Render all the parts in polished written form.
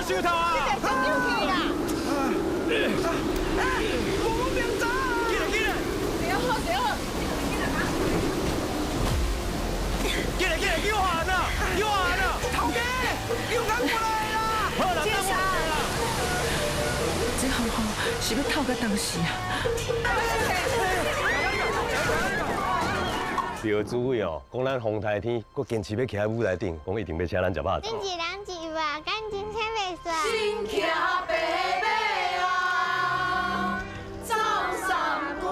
想头啊！你得先救起啦！哎，我明知。起来起来！对好对好，起来起来，救寒啊！救寒啊！头家，救咱过来啦！好啦，这啥？这好好是欲透到当时啊！刘主委哦，讲咱风台天，阁坚持欲徛喺舞台顶，讲一定欲请咱食肉粽。恁一人一碗，感情请袂煞。身骑白马啊，走三关。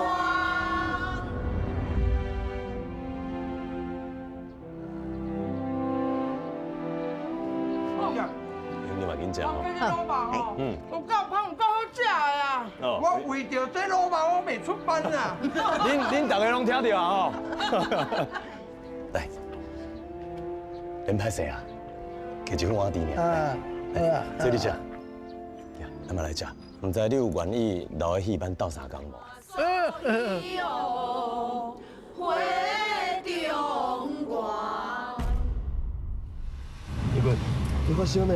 你嘛紧食哦。好，嗯，有够芳，有够好食的啊！我为著这卤肉，我袂出班啊！恁大家拢听著啊吼！来，免歹势啊，加一碗甜尔。啊，好啊，这你食，咱嘛来食。毋知你有愿意留喺戏班斗相共无？你你发烧呢？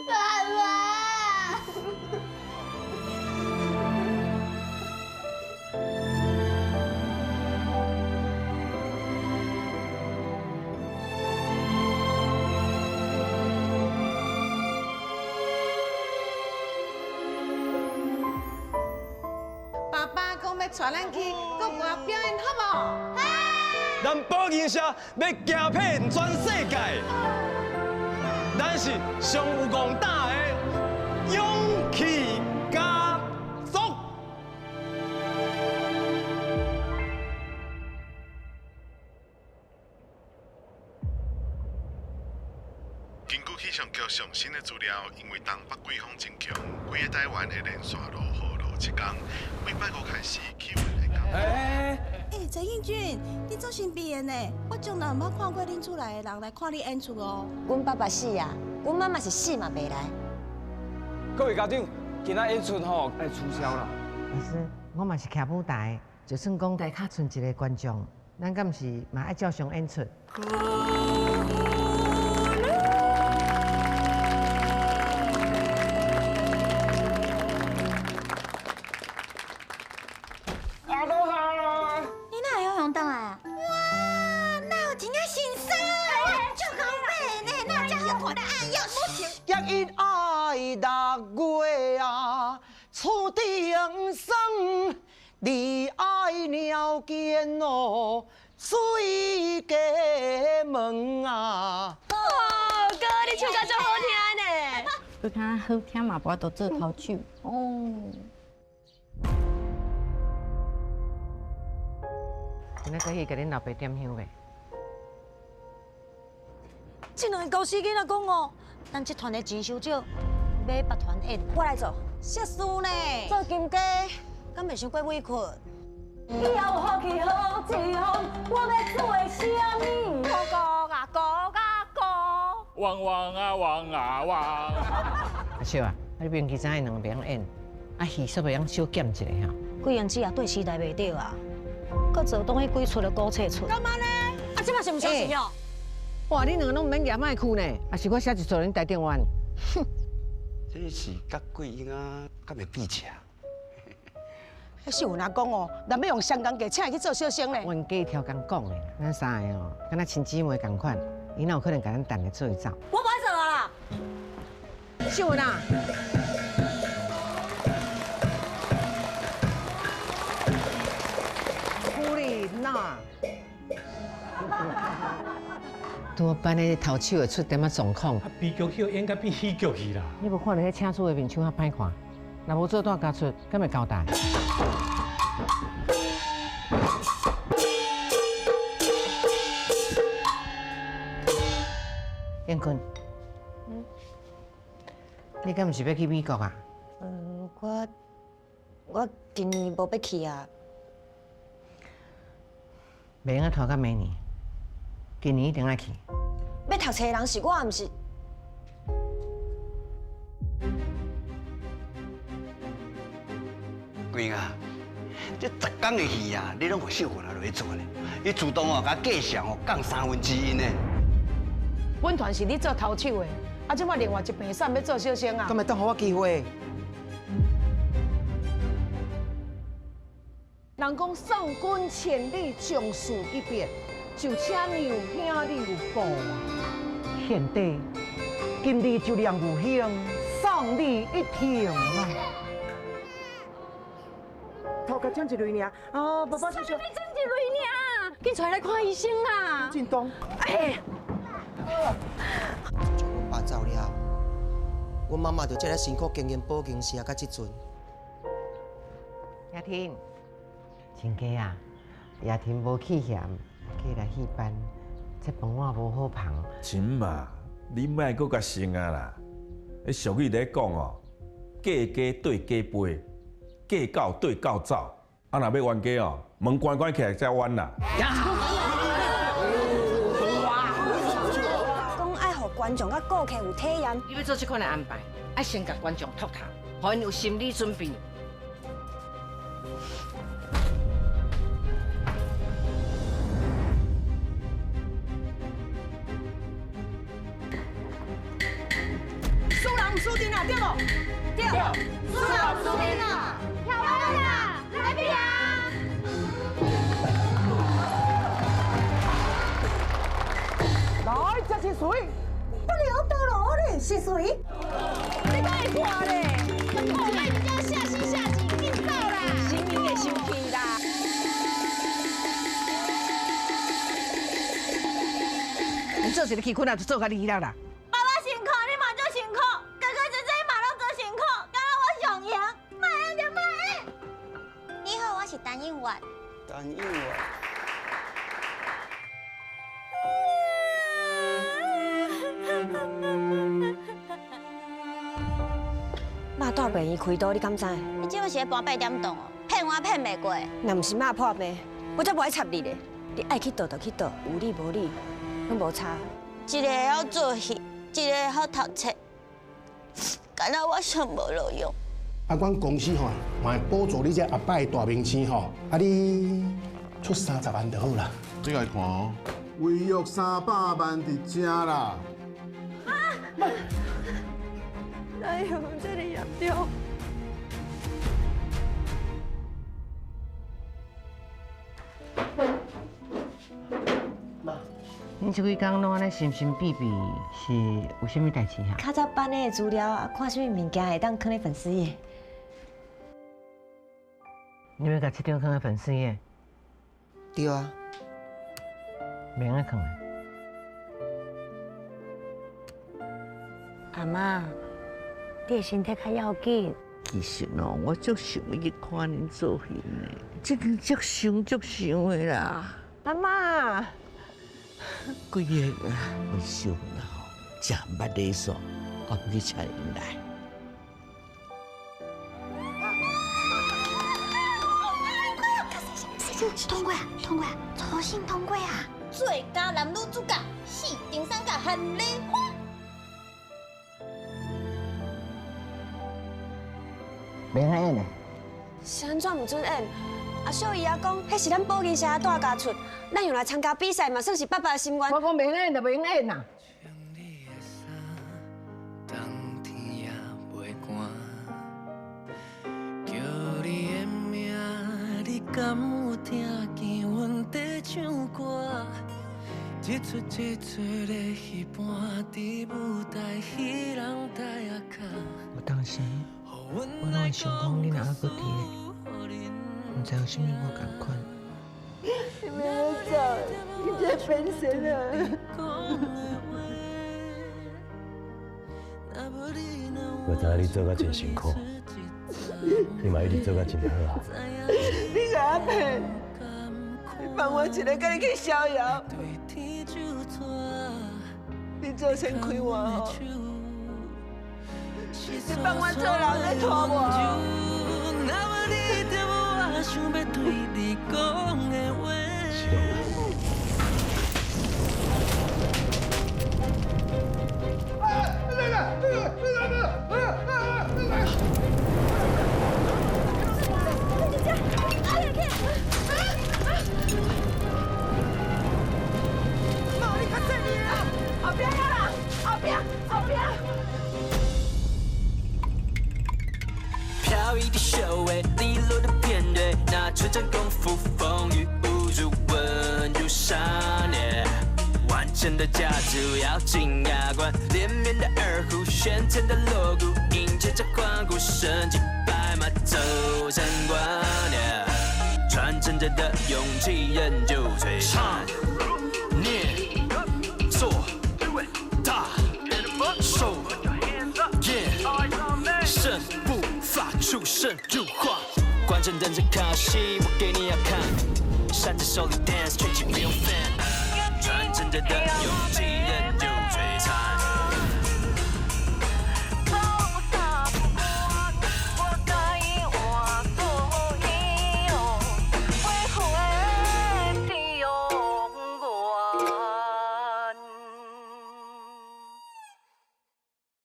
爸爸。爸爸讲欲带咱去国外表演，好无？咱宝银社欲行遍全世界，咱是上有戆胆的勇气家族。根据气象局上新的资料，因为东北季风增强，规个台湾会连续落雨落七天。对拜五开始，气温会降。哎，欸，陈应俊，你做新毕业呢？我从来毋捌看过恁厝内的人来看你演出哦。阮爸爸死啊，阮妈妈是死嘛袂来。各位家长，今仔演出吼爱取消啦。老师，我嘛是徛舞台，就算讲台跤賰一个观众，咱敢毋是嘛爱照常演出？阿罗哈啦！你哪会晓转来啊？哇，哪有真正新衫？足够买呢，哪有这好看的？哎呦，结因爱六月啊，厝顶霜，你爱鸟见哦，水家门啊。哇，哥，你唱歌足好听呢！你看好听嘛，无法度做头手哦。今仔过去共恁老爸点香未？这两个公司囡仔讲哦，咱这团的钱伤少，买别团演，我来做。设施呢？做金鸡，敢袂伤过委屈？以后福气好一方，我欲做啥物？哥啊哥啊哥！汪汪啊汪啊汪！阿秀啊，你明知影𪜶两个袂晓演，啊戏煞袂晓小减一下吼。贵阳子也对时代袂对啊，阁做当彼几出的古册出。干嘛呢？啊，这嘛是毋相信哦？哇，恁两个拢毋免举麦克呢，啊是我写一束恁台顶湾。哼，这是甲桂英啊，敢会比起啊？秀文阿讲哦，咱欲用双工价请伊去做小生咧。冤家超工讲的，咱三个哦，敢若亲姊妹仝款，伊哪有可能共咱澹来做伙走？我无爱做啊啦！秀文啊！夫人呐！拄班的头手会出点仔状况。悲剧戏演甲变喜剧去啦。你无看著彼请出的面相较歹看，若无做大家出，敢会交代？燕坤，你敢毋是欲去美国啊？嗯，我今年无欲去啊。袂用拖到明年，今年一定爱去。欲读册的人是我，毋是。桂英啊，這十工的戲啊，你攏予秀芬啊落去做呢？伊自動哦，共價錢哦降1/3呢。本團是你做頭手的，啊，這擺另外一邊散欲做小生啊？敢會當予我機會？人講送君千里，將士一別，就請娘兄留步啊！賢弟，今日就梁有兄送你一程啊！頭殼長一蕊爾，哦，爸爸叔叔，你長一蕊爾，緊帶來看醫生啊！振東，哎，從阮爸走了，阮媽媽就這麼辛苦經營保健社到這陣。雅婷，親家啊，雅婷無氣嫌，過來戲班，這飯碗無好捧。親媽，你莫閣共生啊啦！彼俗語咧講哦，過家對家背，過狗對狗走。啊，若欲冤家哦，門關關起來才冤啦。講愛予觀眾佮顧客有體驗。你欲做這款的安排，愛先共觀眾托頭，予𪜶有心理準備。輸人毋輸陣啊，對無？對。輸人毋輸陣啊！跳舞啦，來比啊！來，這是誰？不了多羅嘞，是誰？你敢會看咧？哦，莫叫下死下死，緊走啦！神明會生氣啦！你做一个戲困啊，就做甲你了啦。爸爸辛苦，你嘛足辛苦，哥哥姐姐嘛攏足辛苦，敢若我上贏，莫演就莫演。你好，我是陳映月。陳映月。肉蹛病院開刀，你敢知？你這馬是咧搬8點檔哦，騙我騙袂過。若毋是肉破病，我才無愛插你咧。你愛去倒就去倒，有理無理，攏無差。一個會曉做戲，一個會曉讀冊，敢若我上無路用。啊，阮公司吼，嘛會補助你這後擺的大明星吼，啊，你出30萬就好啦。你來看哦，違約300萬佇遮啦。啊！哪有這麼嚴重？媽，恁這幾工攏按呢神神秘秘，是有啥物代誌哈？較早班的資料啊，看啥物物件會當囥咧粉絲頁。你欲共這張囥咧粉絲頁？對啊。袂用囥。阿媽，你的身體較要緊。其實哦，我足想欲去看恁做戲呢，這個足想足想的啦。阿媽，幾个啊，阮秀芬啊吼，誠捌禮數，我欲去請𪜶來。通過啊，通過啊，初審通過啊！最佳男女主角是丁三甲韓麗花。袂使演的。是按怎毋准演？阿小姨仔講，彼是咱保健社的大家出，咱用來參加比賽嘛，算是爸爸的心願。我講袂使演就袂用演啦。我當時，我攏會想講，你若猶閣佇咧，毋知有啥物無仝款。你袂走，你這變神啊！我知影你做甲真辛苦，你嘛一直做甲真好啊。你共我騙，你放我一个，佮你去逍遙。你做先开我吼，你放我做人咧拖我。阿平。飄逸的秀尾，利落的編隊，那純真功夫，風雨無阻，穩如山。完整的家族要進牙關，連綿的二胡，喧天的鑼鼓，迎接着歡呼聲，騎白馬走三關。傳承着的勇氣仍舊璀璨。念、做、大、手、眼、勝不發出聲入畫。觀眾等着看戲，我給你要看。扇子手裡 dance，吹起不用 fan。傳承着的勇氣仍